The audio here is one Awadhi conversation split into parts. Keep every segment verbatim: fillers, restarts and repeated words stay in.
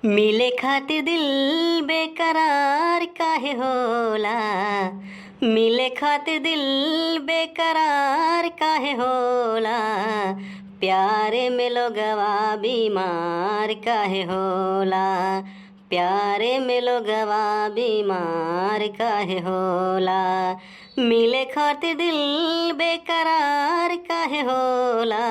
मिले खातिर दिल बेकरार काहे होला, मिले खातिर दिल बेकरार काहे होला, प्यारे में लोगवा बीमार काहे होला, प्यारे में लोगवा बीमार काहे होला, मिले खातिर दिल बेकरार काहे होला,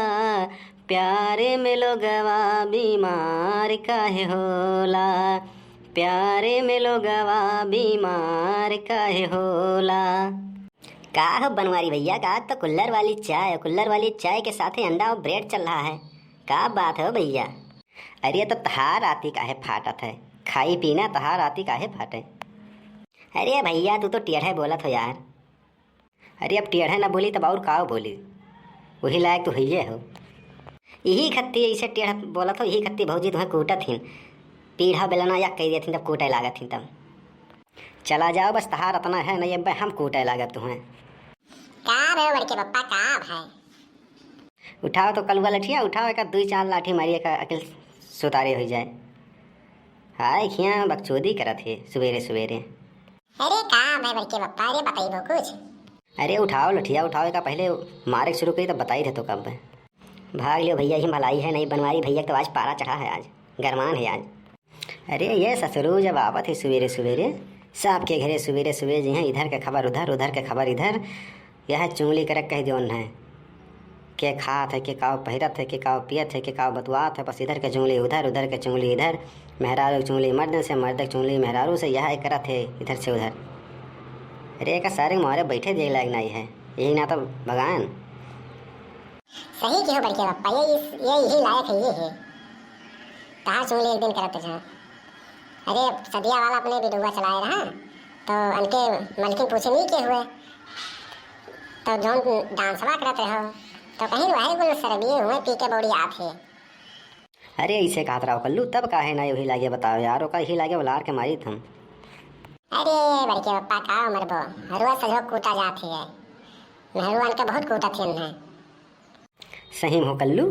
प्यारे में लोगवा बीमार काहे होला, प्यारे में लोगवा बीमार काहे होला। का हो बनवारी भैया, का तो कुल्हड़ वाली चाय, कुल्हड़ वाली चाय के साथे अंडा और ब्रेड चल रहा है, का बात है हो भैया? अरे तो तहार आती काहे फाटत है, खाई पीना तहार आती काहे फाटे? अरे भैया तू तो टेढ़े बोलत हो यार। अरे अब टेढ़े ना बोली तब और का बोली, वही लायक तो हइये हो। यही खत्ती ऐसे टेढ़ बोलत हो, यही खत्ती भौजी तुम्हें कूटत हिन, पीढ़ा बेलना या कह देथिन तब कूटे लागत हिन तब। चला जाओ बस तहार अतना है नहीं अब हम कूटे लागत तुम्हें। का भे बड़के पप्पा का भे? उठाओ तो कलुआ लठिया उठाओ, एक दुई चार लाठी मारिए का अकिल सुतारे हो जाए। हाय खिया बकचोदी करत है सुबेरे सुबेरे। अरे का भे बड़के पप्पा, अरे बताइबो कुछ। अरे उठाओ लठिया उठाओ, एका पहले मारे के शुरू करी तब बताई थे तो कब। भाग लियो भैया, ही भलाई है नहीं बनवारी भैया, तो आज पारा चढ़ा है, आज गरमान है आज। अरे ये ससुरू जब आवत है सुबेरे सुबेरे, सबके घरे सुबेरे सुबेरे जी हैं, इधर के खबर उधर, उधर के खबर इधर, यह चुंगली करक कह दियो उन्हें। के खात है, के काव पहिरत है, के काव पियत है, के काव बतुआत है, बस इधर के चुंगली उधर, उधर के चुंगली इधर, मेहरारू के चुंगली मर्दन से, मर्द के चुंगली मेहरारू से, यह एक करत है इधर से उधर। अरे एक सारे मारे बैठे दे लायक नहीं है, यही ना तो भगवान। सही कहो बड़के पप्पा, ये इस, ये यही लायक है, ये है। कहाँ चुंगली एक दिन करत रहे। अरे सदिया वाला अपने वीडियो चलाए रहा, तो उनके मलकिन पूछे नहीं के हुए, तो जौन डांसवा करत रहो, तो कहीं वही कुल शरबिये हुए पी के बौड़ी आत है। अरे ऐसे कहत रहो कल्लू, तब काहे ना वही लागे बताओ यार, ओका यही लागे उलार के मारी तुम। अरे बड़के पप्पा का मरबो, रोज सजो कूटा जात है, मेहरुआन के बहुत कूटत है। सही में हो कल्लू,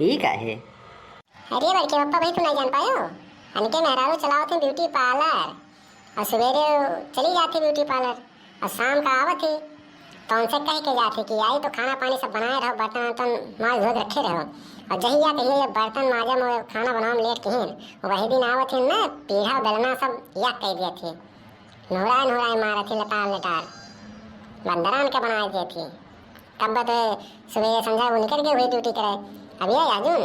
ई का है? अरे बड़के पप्पा भाई, तू नहीं जान पायो? अनके मेहरारू चलावत हैं ब्यूटी पार्लर, और सवेरे चली जाती ब्यूटी पार्लर, और शाम का आवत ही तो उनसे कह के जाती कि आई तो खाना पानी सब बनाए रहो, बर्तन वर्तन माज धो के रखे रहो, और जही या कहिए ये बर्तन माजा में खाना बनाओ में लेट कहीं, वही दिन आवत ही ना पीढ़ा बेलना सब या कह दिया थी। नोराए नोराए मारत ही लटार लटार, बंदरान के बनाए देत ही। तब तो सुबह संझा वो निकल गए हुए ड्यूटी करे। अब ये आजुन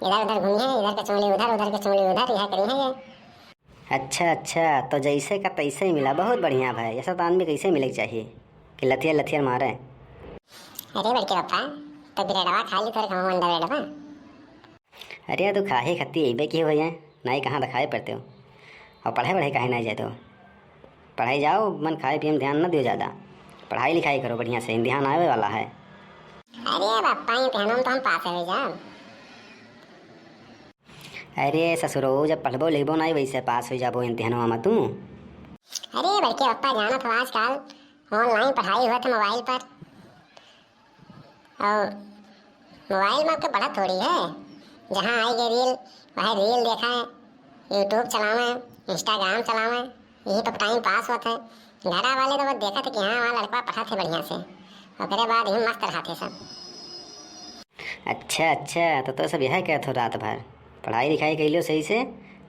इधर उधर घूमी है, इधर के चोली उधर, उधर के चोली उधर, यह करी है ये। अच्छा अच्छा, तो जैसे का तैसे ही मिला, बहुत बढ़िया भाई। ऐसा तो आदमी कैसे मिले के चाहिए कि लथियर लथियर मारे। अरे बड़के पप्पा, तो ब्रेडवा खा ली तोर कहूँ अंडा ब्रेडवा। अरे तू खाहे खत्ती अइबे की हो जाए, नाई कहाँ दिखाए पड़ते हो। और पढ़ाई वढ़ाई काहे नाई जाए तो? पढ़ाई जाओ, मन खाए पिए में ध्यान न दियो ज़्यादा। पढ़ाई लिखाई करो बढ़िया से, इम्तिहान आवे वाला है। अरे बापा, इम्तिहानों में तो हम पास हो जाओ। अरे ससुरो, जब पढ़बो लिखबो नाई वैसे पास हो जाबो इम्तिहानों में तू। अरे बड़के पप्पा, जाना था आजकल ऑनलाइन पढ़ाई होत है मोबाइल पर। और मोबाइल में आपके पढ़त थोड़ी है, जहाँ आई गई रील, वह रील देखें, YouTube चलावें, Instagram चलावें, यही पर टाइम पास होत है। घरा वाले तो बस देखत है कि हाँ, हमारा लड़का पढ़त है बढ़िया से, ओकरे बाद ही मस्त रहत है सब। अच्छा अच्छा, तो तो सब यह कहत हो रात भर। पढ़ाई लिखाई कइलो सही से,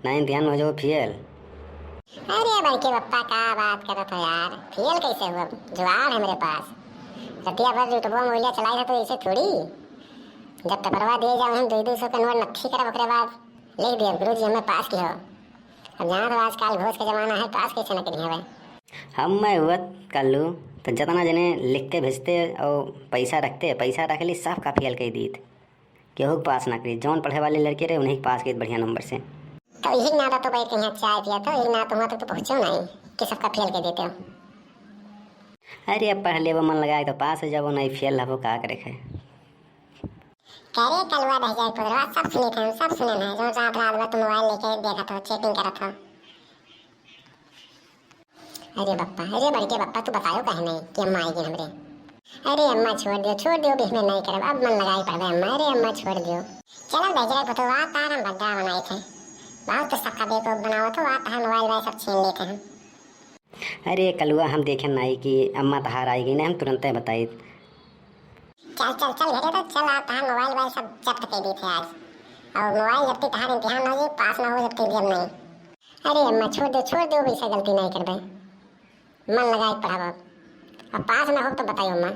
नाहीं ध्यान हो जाओ फेल। अरे बड़के पप्पा, का बात करत हो यार, फेल कैसे हुआ? जुगाड़ है मेरे पास। रतिया भर YouTube मोबाइल चलाई है तो ऐसे थोड़ी। जब टपरवा दिए जाओ हम दो दो सौ के नोट नक्की करब, ओकरे बाद लिख दिए गुरु जी हमें पास की हो। अब जाना तो आजकल घोष के जमाना है, पास कैसे न करिए भाई। हम मैं हुआ कल्लू तो जितना जने लिखते भेजते और पैसा रखते, पैसा रख ली, सब का फेल कर दीत। केहू के पास ना करी, जौन पढ़े वाले लड़के रहे उन्हीं के पास गई बढ़िया नंबर से। तो यही ना तो भाई कहीं चाय पिया तो यही ना तो हुआ तो तू पहुँचो नहीं कि सबका फेल कर देते हो। अरे अब पढ़ लेबो मन लगाए तो पास हो जाबो, नहीं फेल हबो का करे है। करे कलवा रह जाए पुतवा, सब सुने थे, सब सुने हैं, जो रात रात भर तुम मोबाइल लेके देखत हो, चैटिंग करत हो। अरे बप्पा, अरे बड़के बप्पा, तू बतायो काहे नहीं कि अम्मा आएगी हमरे? अरे अम्मा छोड़ दियो, छोड़ दियो, अभी हमें नहीं करब, अब मन लगाई पढ़बे अम्मा, अरे अम्मा छोड़ दियो। चलो बेचारे पुतवा, तार हम भड्डा बनाए थे, बहुत तो सबका बेवकूफ बनावत हो, आज तहार मोबाइल वाइल सब छीन लेते हैं। अरे कलुआ, हम देखे नाई कि अम्मा तहार आई गई ना, हम तुरंते बताई। चल चल चल घरे तो चल, आज तहार मोबाइल वाइल सब जब्त कर दी थे आज। और मोबाइल जब्ती तहार इम्तिहान ना हो, पास ना हो जब्ती जब नहीं। अरे अम्मा छोड़ दो, छोड़ दो, वैसे गलती नहीं करबे, मन लगाए पढ़ाबो। अब पास ना हो तो बताइयो अम्मा।